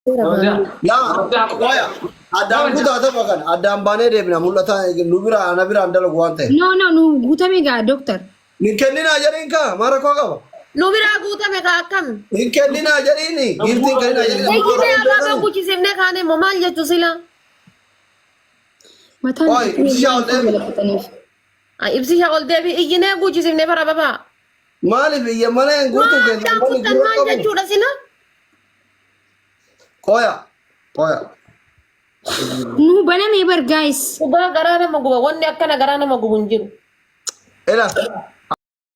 Laa qoya addaan kutaa tapha kana addaan baanee deebina mul'ata nu bira ana biraan dalagu waan ta'eef. No, no, nu guutame gaa doktar. Hin kenninaa jedhiin kaa maal rakkoo qaba? Nu biraa guutame kaa akkam? Hin kenninaa jedhiini giiftii hin kenninaa jedhiin. Iyyinee abaaboo guchisiifnee kaane immoo maal jechuu sila? Mataan Oi, ibsishaa ol deebi. galabataniif. Ibsisha ol deebi iyyinee guchisiifnee bara babaa. Maaliif iyya mana hin guutuu Maal kennan addaan namni kuttan gurra maal qabu? jechuudha sila? Qoya qoya. Nu banamee bar guys. Dhugaa garaa nama guba wanni akkana garaa nama gubu hin jiru. Ela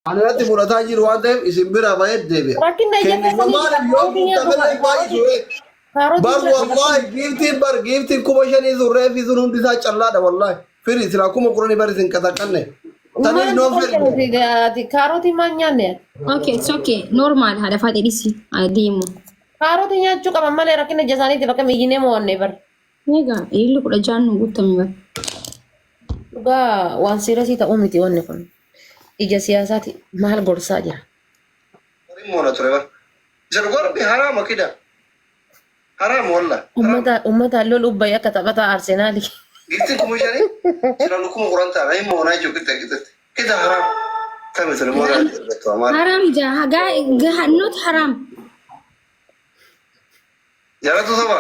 ani irratti mul'ataa jiru waan ta'eef isin biraa ba'ee deebi'a. Rakkinna ija Kennu keessanii maaliif yoo guutamellee baay'isu Bar wallahi giiftiin bar giiftiin 5,000 sun reefi sun hundi isaa callaadha wallahi. Firi silaa 10,000 bar isin qaxaqanne. Taniif noo firi. Kaarotii maal nyaanne? Okay, it's okay. Normal haadha faatee dhisi. Adeemu. Kaarotii nyaachuu qaban malee rakkina ija isaaniitiif akka miyyinee mo'anne bar. Egaa ililli 16 nu guutame bar. Dhugaa waan siirasii ta'uu miti wanni kun. Ija siyaasaati maal gorsaa jira? Horiin moona ture bar. Isa dhugaa rabbi haraama kida. Haraama wallah. Ummata ummata lol ubbaye akka taphataa Arsenaali. Giftiin 5,000 sila nu 10,000 taana hin moonaa jechuudha qixxe qixxetti. Kida haraama. Tami ture moonaa jechuudha maal. Haram jaa gaa not haram. Jaalatu saba.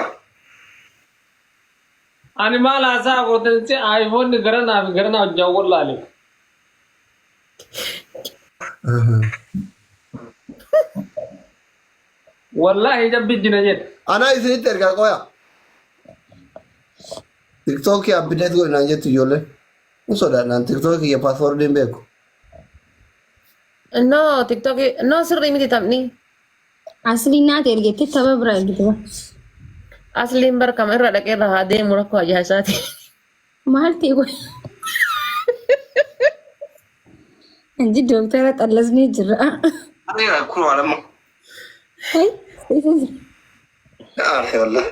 Ani maal haasaa gootan si iPhone garanaa fi garanaa hojjaa wallaale. Wallaahi jabbi jina jedhe. Anaa isinitti ergaa qoya. Tiktookii abbideet godhi naan jettu ijoolleen. Hin sodaadhaan tiktookii kiyya paaswoordii hin beeku. No TikTok no sirrii miti taphni. Asliin naati ergette tapha biraa ergite bar. Asliin bar kama irra dhaqee irra haa deemu rakkoo ajaa'isaati. Maal ta'e kun? Inji dooktara xallasnee jirra. Ariira kun waa lama. Hai, isa jira. Aarse wallah.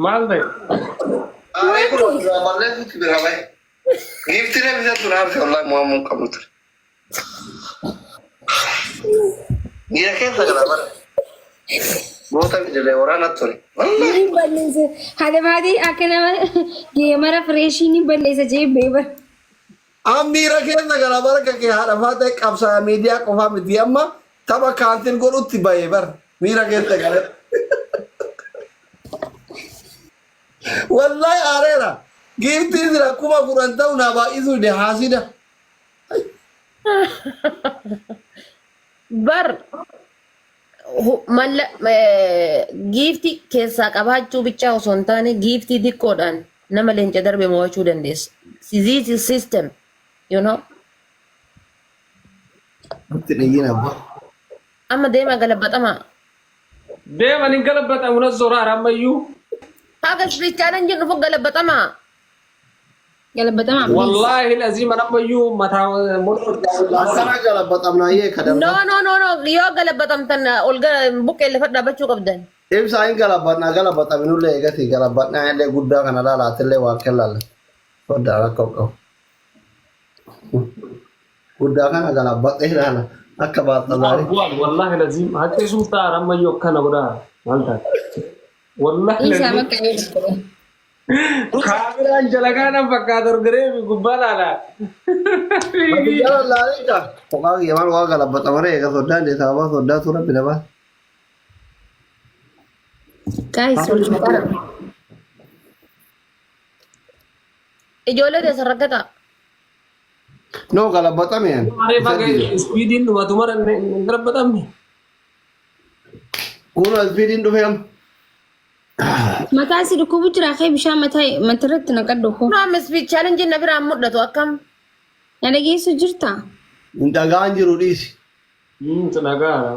Maal ta'e? Aaree kun irraa balleessutti bira bahe. Giiftii reefi tun aarse wallah mo'amuu hin qabnu ture. Miira keessa gala bara. Goota bidilee waraana ture. Wallahi. Ni balleessa. Haadha maatii akka nama geemara fireeshii ni balleessa jee beeba. An miira keessa gala bara kee haadha faatee qabsaa miidiyaa qofaa miti amma tapha kaansil godhutti bahe bara miira keessa gala. Wallahi aareera. Giiftiin sila 10,000 ta'u naa baay'isuu de haasida. Bar malla giiftii keessaa qabaachuu bichaa osoo hin taane giiftii xiqqoodhaan nama leenca darbe mo'achuu dandeessa. This is system, you know. Nutti dhiyyin abbaa. Amma deemaa galabaxamaa. Deeman hin galabbatamu na zoraara ammayyuu. Haga challenge dhufu galabaxamaa. Galabbatamaa please. Wallaahi laziima ammayyuu mataa morma Akkana galabaxamnaa yee No, kadamna. no, no, no. Yoo galabaxamtan ol buqqee lafa dhaabbachuu qabdan. Ibsaa hin galabatnaa galabaxaminullee eegati galabatnaa illee guddaa kana laalaatillee waan kennalle. Sodaa rakkoo qabu. Guddaa kana galabaxee ilaala akka baaxalaarii. Bu'aan wallaahi laziim haqqee sun taa'an ammayyuu akkana godhaa maal taate. Wallaahi Dhiisaa laziim. bakka yoo dhukkube. Kaameraan jalagaa nan fakkaata orgaree fi gubbaa laala. Ati jala laalee jira. Kophaa kiyya maal waa galabaxamaree eega soddaan jee sababa soddaatu rabbi namaa. Guys, wal gargaara. Ijoollee teessan rakkataa. No galabaxame ani. Maaree Isa baga dide. ispiidiin dhumatu mara hin galabaxamne. Kun ispiidiin dhufee amma. Mataa si dhukkubu jira kee bishaan mataa matarratti naqadhu koo. No, amma speed challenge na biraan mul'atu akkam. Na dhageessu jirta? Hin dhagaan jiru dhiisi. Dhagaara.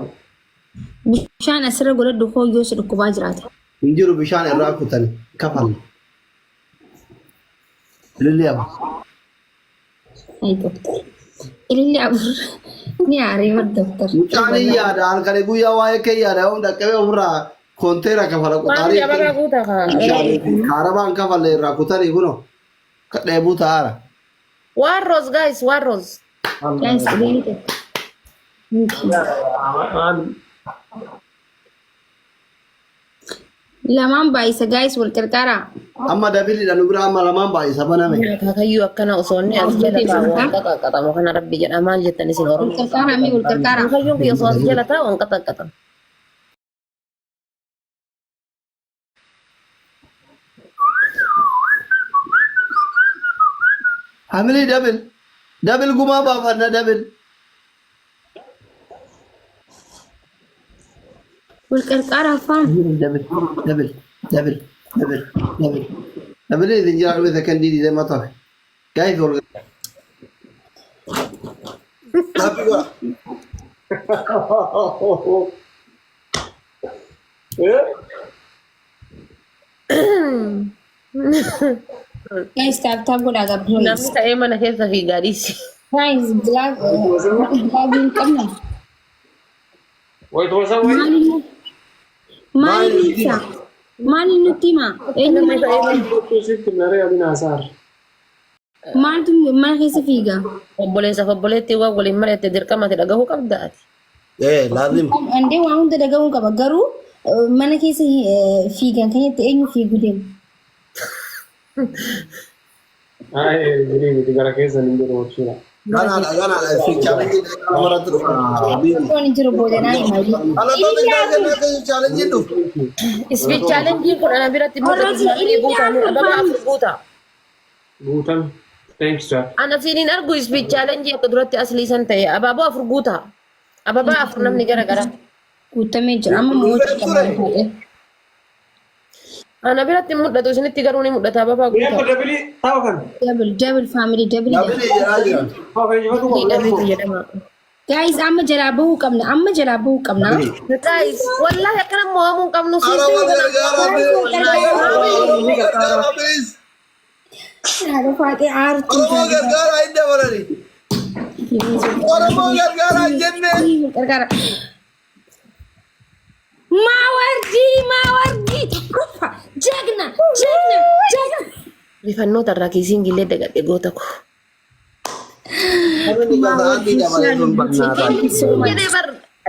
Bishaan asirra godhadhu koo yoo si dhukkubaa jiraate. Hin jiru bishaan irraa kutani kafalle. Ililli amma. Ay doktor. Ililli afur ni aaree bar doktor. Mucaan hin yaada halkanii guyyaa waa'ee kee yaada yoom dhaqqabee ofirraa koonteera kafala Waan qoxaarii jabaraa guutaa kaa. bishaanii fi kaarabaan kafalle irraa kutanii kunoo dheebuu ta'aara. Waan rose guys, waan rose. Guys, ililli tokko. Thank you. Lamaan baay'isa guys, wal qarqaaraa. Amma doubleiidha nu bira, amma lamaan baay'isa baname. Akaakayyuu akkana osoo inni as jala taa'u waan qaxaqqaxamu kana rabbi jedha, maal jettan isin Wal Oromoo? qarqaaraa mee, wal qarqaaraa. Akaakayyuun kiyya osoo as jala taa'u waan qaxaqqaxamu. Family, double. Double gumaa baafanna, double. Wal qarqaaraa faan. Double, double, double, double, double. Double isin jira dhufe sekondii 20 tafe. Guys, wal tap godha. Eh? Guys, tap tap godhaa gabbii. Namni ta'ee mana keessa fiigaa dhiisi. Guys, glove glove hin qabna. Wayituma san wayi. Maali maali Maali? ibsa? Maali nutti hima? Eenyu mana Sitti naree adina asaar. Maaltu mana keessa fiiga? Obboleessaaf obboleettii waan waliin mari'atte dirqama ati dhagahuu qabda ati. Eh, laazim. Andee waan hunda dhaga'uun qaba, garuu mana keessa fiigan kan jette eenyu fiigu deema? Ay, jirii miti, gara keessan hin jiru jechuudha. Ganaadha, ganaadha. Fi challenge namarratti dhufa. Tokkoon hin jiru, booda naa hima. Dhalattoota isaa challenge dhufu. Speed challenge kun ana biratti Orrooti, mul'atu inni guutaa afur ababaa faan. afur guutaa. Guutame. Thanks, sir. Ana siiniin argu speed challenge akka duratti aslii san ta'e abaaboo afur guutaa. Ababaa afur namni gara gara. Guutamee jira amma mo'achuu qaba fuudhee. Ana biratti hin mul'atu, isinitti garuu ni mul'ata, ababaa Mee guutaa. Double tapha kana. Double, double family, double. Double jedhaa jira. Tapha kana injifatu qaba. Dhabeetu jedhama. Guys, amma jalaa bahuu qabna. Amma jalaa bahuu qabna. Guys, wallahi akkana mo'amuu hin qabnu. Oromoo gargaara, Oromoo gargaara, please. Haadha faatee aartuu. Oromoo gargaara, hin dabalani. Oromoo gargaara hin jenne. Gargaara. Maawardi, maawardi. Tokkoffaa. Jagna, jagna, jagna. Rifannoota irraa kiisiin gillee dagadhe goota ko. Namni sa'aatii dabalee sun barnaataa. Thank you so much. Jedhee bar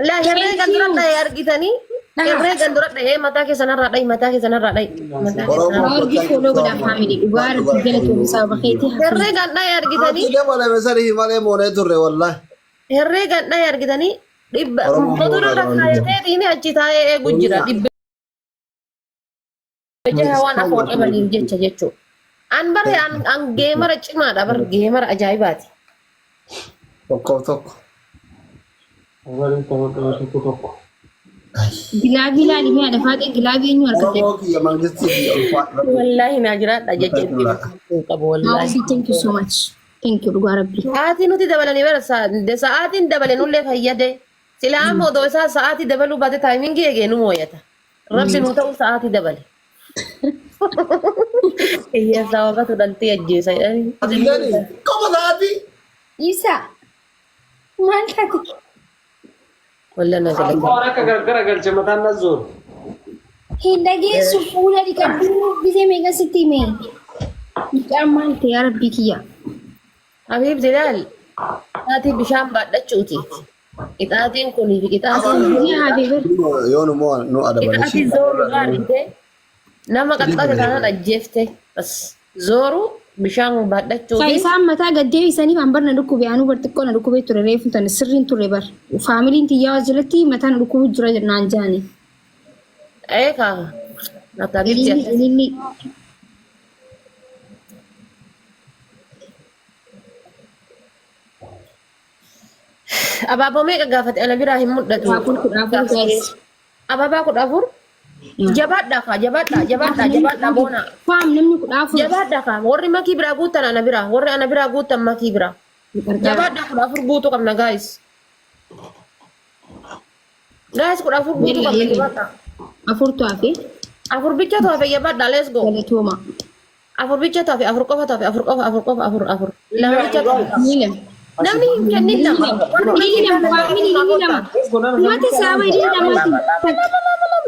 laa herreegan dura dha'ee argitanii, herreegan dura dha'ee, mataa keessanarraa dha'i, mataa keessanarraa dha'i, mataa keessanarraa. Maawardi, follow godhaa family. Dhugaa rabbi galatoomii sababa keetii hafe. Herreegan dha'ee argitanii. Sa'aatii dabalame sanii malee moonee turre wallahi. Herreegan dha'ee argitanii, dhibba Oromoo motora irra moonaa. kaayatee achi taa'ee eegu jira, 600 waan afur dhabaniif jecha jechuudha. An bare an gamer cimaadha bar, gamer ajaa'ibaati. Tokkoof tokko. Waliin tapha tokko tokko. Glove ilaali mi'a lafaatee, glove eenyu argate? Oromoo kiyya, mangistii kiyya, ulfaadha. Wallaahi naa jiraadha jecha itti qabu wallaahi. Maawardi, thank you so much. Thank you, dhugaa rabbi. Sa'aatii nuti dabalanii bara sa'aatiin dabale nullee fayyade. Silaa amma odoo isaa sa'aatii dabaluu baate timing eegee nu mooyata. Rabbi nu ta'u sa'aatii dabale. Hiyyeessaa waqatu dhaltii ajjeesa jedhanii. Ati qofa sa'aatii. Isa. Maal taate? Walla na galata. Waan akka gargara galche mataan na zoor. Hin dhageessu, fuula dhiqadhu, bisee meeqa sitti hime? Mucaan maal ta'e, yaa rabbii kiyya? Habiib Zilaal, qixaatii bishaan baadhachuuti. Qixaatiin kunii fi qixaatiin Ni hafe bar. Yoo nu moo nu adabani. Qixaatii zooru gaariite nama qaxxaate taanaan ajjeefte. Bas zooru bishaan baadhachuuti. Faayisaan mataa gad deebisaniif an bar na dhukkube, anuu bar xiqqoo na dhukkubee ture, reefu tana sirriin ture bar. Familyn tiyyaa jalatti mataa na dhukkubuu jira naan jaani. Eekaa. Habiibti Ililli akkas. ililli. Abaaboo meeqa gaafate? Ana biraa hin mul'atu. 14, 14 guys. Abaabaa 14. Jabaadhaa kaa, jabaadhaa, jabaadhaa, jabaadhaa, boona. Faam, namni 14. Jabaadhaa kaa, warri makii biraa guuttan ana biraa, warri ana biraa guuttan makii biraa. Jabaadhaa, 14 guutuu qabna guys. Guys, 14 guutuu qabna, jabaadhaa. Afurtu hafe. Afur bichatu hafe, jabaadhaa, let's go. Galatooma. Afur bichatu hafe, afur qofa hafe, afur qofa, afur qofa, afur, afur. Lama bichatu hafe. Miila. Namni hin kennin lama. Warri Ililli lama, family, ililli lama. Mata saaba ililli lamaati.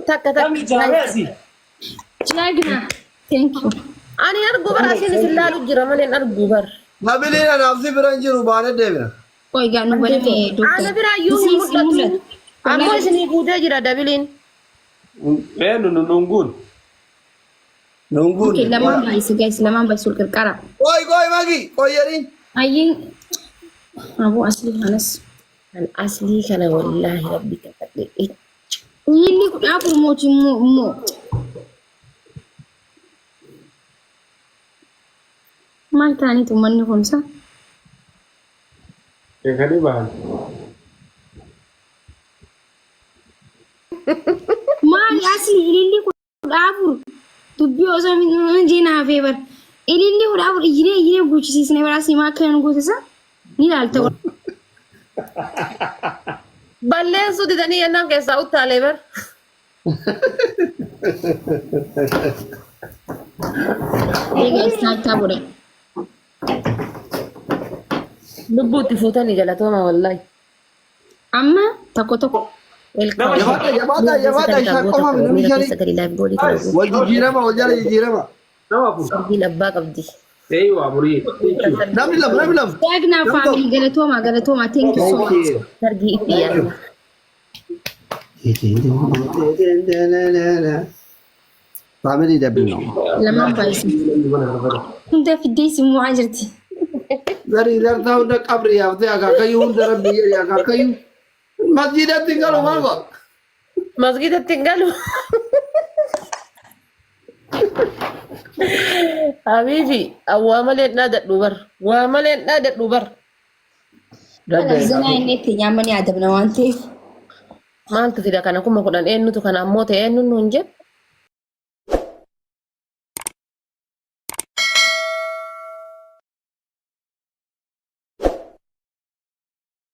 Takka Namni takka. jaamee asii. Jagna. Thank you. Ani argu bara, asiin isin laalu jira malee hin argu bar. Nabiliin anaaf si bira hin jiru, baanee deemina. Qoy gaa nu baname Ana doctor. biraa iyyuu hin mul'atu. Ammoo isinii guutee jira dabiliin. Eenyu nu nunguun. Nuun Okay, guunne. lamaan baay'ise guys, lamaan baay'ise wal qarqara. Qoy qoy magi qoy jedhiin. Ayyiin aboo aslii kanas. Kan aslii kana wallaahi rabbi kadhadhe. Ililli 14 mooti immoo immoo. Maal ta'aniitu uummanni kun isa? Beekanii bahan. Maali asli ililli 14 dubbii osoo hin jeen hafee bar. Ililli 14 iyyinee iyyinee guuchisiisnee bar asii maa akka hin guutisa ni ilaalta. Balleessuu didanii yennaan keessaa uttaalee bar. Egaa istaattaa godha. Lubbuu itti fuutanii galatooma wallaahi. Amma tokko tokko. Welcome. Jabaadha jabaadha jabaadha isaan qofa namni shani. Wal jijjiirama wal jala jijjiirama. Nama afur. Sargiin abbaa qabdi. Eeyyuu afurii. Namni lama namni lama. Dagnaa family galatooma galatooma thank you so much. Sargii itti yaadna. Family double no. Lamaan baay'ise. Hunda fiddee si mo'aa jirti. Gari dartaa hunda qabri yaaftee akaakayyuu hunda rabbi jedhi akaakayyuu. Masjiidatti hin galu maal godha? Masgiidatti hin galu. Habiibi, waa malee hin dhaadadhu bar. Waa malee hin dhaadadhu bar. Kanaaf zinaa inni itti nyaamanii adabna waan ta'eef. Maaltu fida kana 10,000 eenyutu kana ammoo ta'e eenyuun nuun jedhu.